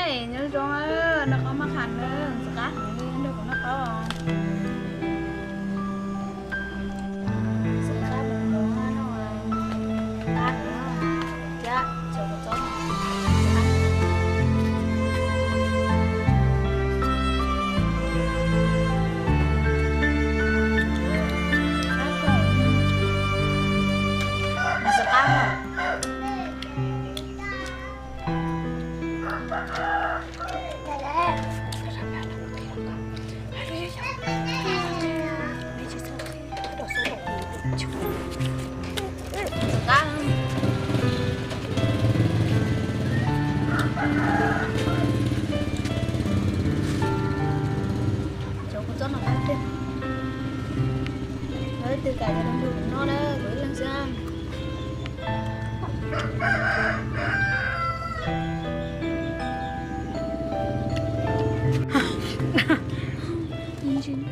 Nyob zoo, noj qab maj qham na, ntxim qab heev li, nrog kuv noj qab os. Ntxim qab mus mus no, qab no, thiab cov kua txob no. Ntxim qab os. Cov kua txob no qab tiag. Lawv twb kam cov nus noj na, kuv ib leeg xwb.